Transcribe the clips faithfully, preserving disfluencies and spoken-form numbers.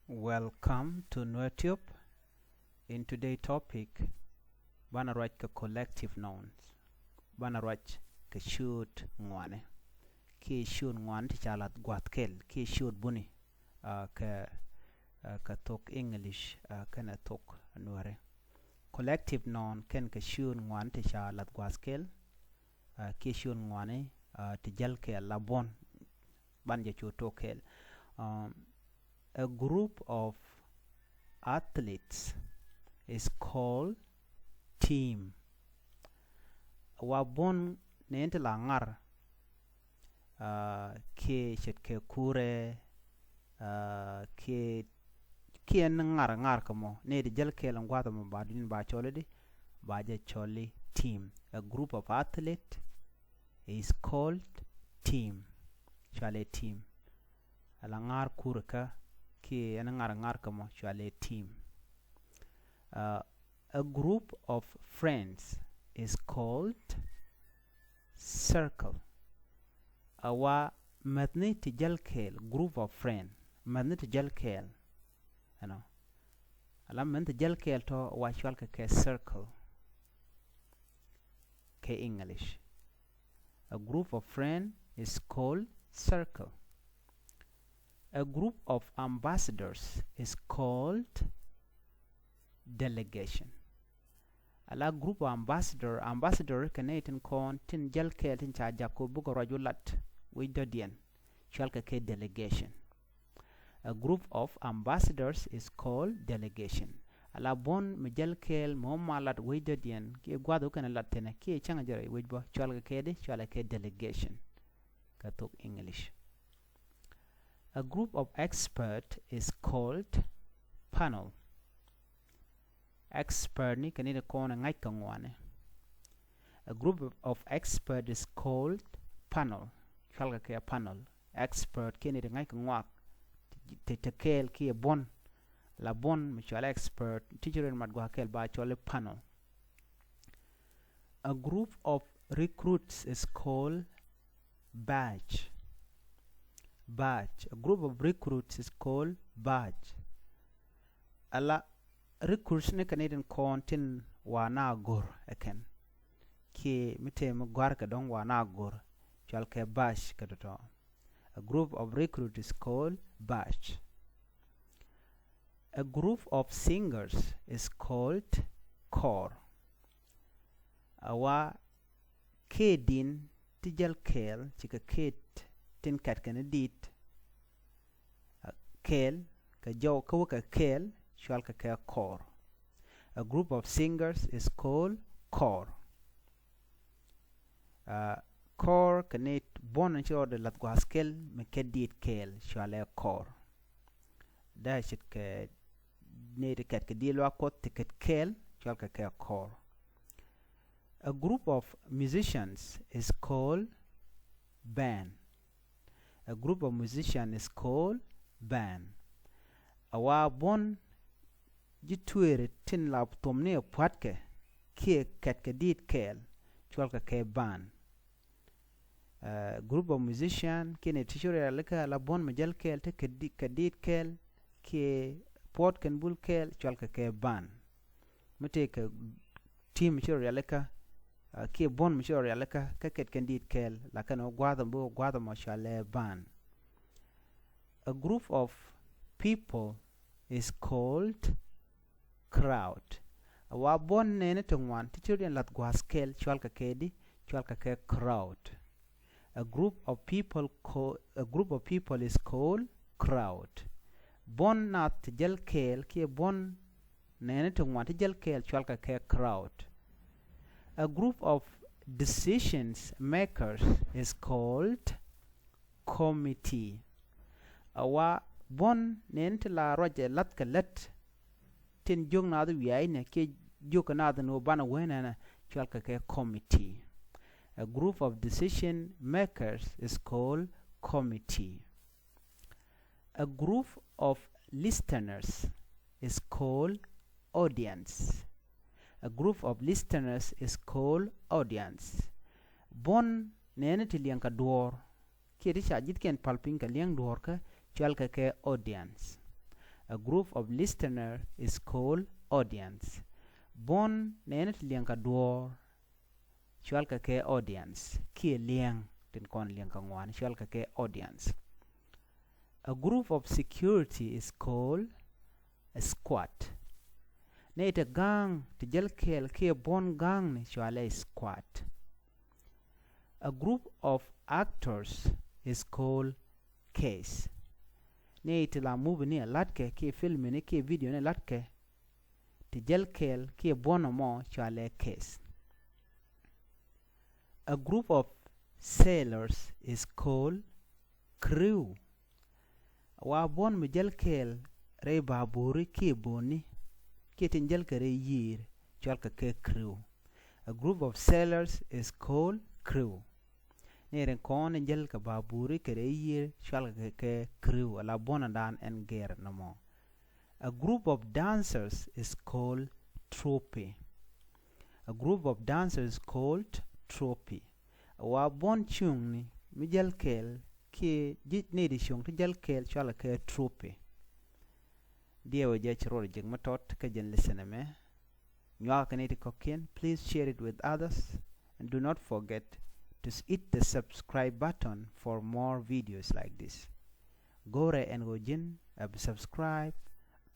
Welcome to NuerTube. In today topic, banɛ ruac kɛ collective nouns. Banɛ ruac kɛ ciöt ŋuani. Kiɛ ciöt ŋuani ti ca lath gua̱th kɛl kiɛ ciöt buni, ah, kɛ, ah, kɛ thok English, ah, kɛnɛ thok Nuɛri. Collective noun kɛn kɛ ciöt ŋuani ti ca lath gua̱th kɛl, ah, kiɛ ciöt ŋuani, ah, ti jäl kɛl la buɔ̱n. Ban jɛ cu tok kɛl. Um, a group of athletes is called team. Wa buɔ̱n nɛn ti la ŋar, ah, kiɛ ce̱tkɛ kurɛ, ah, kiɛ, kiɛ ni ŋar ŋar kɛ mɔ. Nɛy ti jäl kɛl in gua̱th ɛmɔ ba dunin ba cɔl i̱di, ba jɛ cɔl i̱ team. A group of athlete is called team. Cualɛ team. Ala ŋa̱r kur kä kiɛ ɛn ŋa̱r ŋa̱r kä mɔ cualɛ team. Uh, a group of friends is called circle. A wa mäthni ti jäl kɛɛl, group of friend, mäthni ti jäl kɛɛl. Ɛnɔ. Ala mäthni ti jäl kɛɛl tɔ wa cual kɛ kɛ circle kɛ English. A group of friend is called circle. A group of ambassadors is called delegation. Ala group of ambassador, ambassador kɛ nɛy tin kɔn tin jäl kɛɛl tin ca jak kɔ bukɛ ruac wä lat wec dɔ̱diɛn, cual kɛ kɛ delegation. A group of ambassadors is called delegation. Ala buɔ̱n mi jäl kɛɛl mi wä ma lat wec dɔ̱diɛn kiɛ gua̱th wä kɛn lat thinɛ kiɛ cäŋ jɛ rɛy wec bä, cual kɛ kɛ di, cual kɛ delegation kɛ thok English. A group of expert is called panel. Expert ni kɛ ni di kɔn ɛ ŋa̱c kɛ ŋuani. A group of expert is called panel. Cual kɛ kɛ panel. Expert kiɛ ni di ŋa̱c kɛ ŋuak. Te te kɛɛl kiɛ buɔ̱n. La buɔ̱n mi cual expert. Ti ci rɛn mat gua̱a̱ kɛɛl ba cual i̱ panel. A group of recruits is called batch. Batch. A group of recruits is called batch. Ala recruits ni kɛ ni tin kɔn tin wa na gor ɛ kɛn. Kiɛ mi te mi gɔ̱a̱r kɛ dɔ̱ŋ wa na gor. Cual kɛ batch kɛ tɔ̱tɔ̱. A group of recruits is called batch. A group of singers is called corps. A wa kɛɛt din ti jäl kɛɛl, cikɛ kɛɛt tin kɛt kɛn dit, a, kɛɛl kɛ jɔw kä wä kɛ kɛɛl, cual kɛ kɛ corps. A group of singers is called corps. A, corps kɛ ni buɔ̱n ci rɔɔdɛ lath gua̱a̱th kɛl mi kɛt dit kɛɛl, cualɛ corps. Dee ce̱tkɛ nɛy ti kɛt kɛ di̱i̱l wa Kuɔth ti kɛt kɛɛl, cual kɛ kɛ corps. A group of musicians is called band. A group of musicians is called band. A wa buɔ̱n ji̱ tueeri tin la thom ni ɛ pua̱tkɛ kiɛ kɛt kɛ di̱i̱t kɛɛl, cual kɛ kɛ band. A, group of musician kiɛ ni ti ci rɔ rialikä la buɔ̱n mi jäl kɛɛl ti kɛ di-, kɛ di̱i̱t kɛɛl kiɛ puɔ̱t kɛn bul kɛɛl, cual kɛ kɛ band. Mi tëë kɛ team ci rɔ rialikä, a, kiɛ buɔ̱n mi ci rɔ rialikä kä kɛt kɛn di̱i̱t kɛɛl, la kɛn wä gua̱a̱th ɛmɔ, bi wä gua̱a̱th ɛmɔ cualɛ band. A group of people is called crowd. A wa buɔ̱n nɛɛni ti ŋuan ti ci rɔ diɛn lath gua̱a̱th kɛɛl, cual kɛ kɛ di, cual kɛ kɛ crowd. A group of people co-, a group of people is called crowd. Buɔ̱n nath ti jäl kɛɛl kiɛ buɔ̱n nɛɛni ti ŋuan ti jäl kɛɛl, cual kɛ kɛ crowd. A group of decisions makers is called committee. A wa buɔ̱n nɛɛni ti la ruacɛ lath kɛ lät tin jiök naath wi̱i̱ a inɛ kiɛ jiök kɛ naath ni wä banɛ wee nɛnɛ, cual kɛ kɛ committee. A group of decision makers is called committee. A group of listeners is called audience. A group of listeners is called audience. Buɔ̱n nɛɛni ti liɛŋ kɛ duɔ̱ɔ̱r kiɛ ti ca ji̱thkiɛn pal piny kɛ liɛŋ duɔ̱ɔ̱rkä, cual kɛ kɛ audience. A group of listener is called audience. Buɔ̱n nɛɛni ti liɛŋ kɛ duɔ̱ɔ̱r cɔalkɛ kɛ audience, kiɛ liɛŋ tin kɔn liɛŋ kɛ ŋuan cɔalkɛ kɛ audience. A group of security is called a squad. Nɛy ti ga̱a̱ŋ ti jäl kɛɛl kiɛ buɔ̱n ga̱a̱ŋni cɔalɛ squad. A group of actors is called cast. Nɛy ti la movie ni a latkɛ kiɛ film ni kiɛ video ni a latkɛ ti jäl kɛɛl kiɛ buɔ̱n ɛmɔ cɔalɛ cast. A group of sailors is called crew. Wa buɔ̱n mi jäl kɛɛl rɛy baburi kiɛ boni kiɛ tin jäl kɛ rɛy yiër cɔalkɛ kɛ crew. A group of sailors is called crew. Ni rin kɔn in jäl kɛ baburi kɛ rɛy yiër cɔalkɛ kɛ crew, ala buɔ̱n dan ɛn gɛr nɔmɔ. A group of dancers is called troupe. A group of dancers is called troupe. Wa buɔ̱n cuŋni mi jäl kɛɛl kiɛ ji̱ nɛy ti cuŋ ti jäl kɛɛl cɔalkɛ kɛ troupe. Diɛw jɛ ci ruɔr jek mi tɔt kä jɛn lesson ɛmɛ. Nyuak kɛ nɛy ti kɔ̱kiɛn, please share it with others and do not forget to hit the subscribe button for more videos like this. Go̱rɛ ɛn ɣöö ji̱n a bi subscribe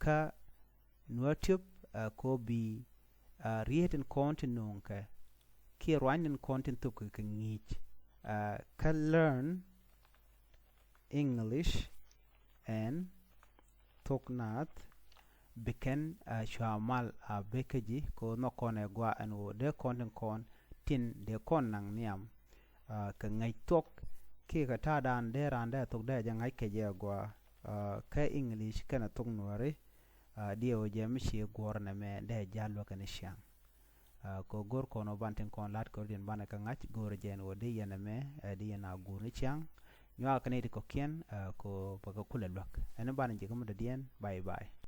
kä Nuäär Tube, a kɔ bi a riet in kɔn tin nuŋ kɛ kiɛ ruany in kɔn tin thop kɛ kɛ ŋi̱i̱c. A kä learn English and thok naath bi kɛn a cua mal a bekä ji̱ kɛ ɣöö nhɔk kɔn ɛ gua ɛn ɣöö dee kɔn tin kɔn tin dee kɔn naŋ nhiam. A kɛ ŋäc thok kiɛ kɛ ta̱a̱dan dee raan dee a thok dee a jɛ ŋa̱c kɛ jɛ a gua. A kä English kɛnɛ thok Nuääri. A diɛ wä jɛ mi ci guɔr nɛ mɛ dee jal wä kɛn ciaŋ. A kɛ go̱r kɔn wä ban tin kɔn lat kɛ rɔ diɛn banɛ kɛ ŋa̱c go̱r jɛ ɛn wä di yɛn ɛmɛ, a di yɛn a guur ni ciaŋ. Nyuak kɛ ni ti kɔ̱kiɛn, a kɛ bä kɛ kulɛ luäk. Ɛn banɛ jɛ kɛ mi dɔ̱diɛn, bye bye.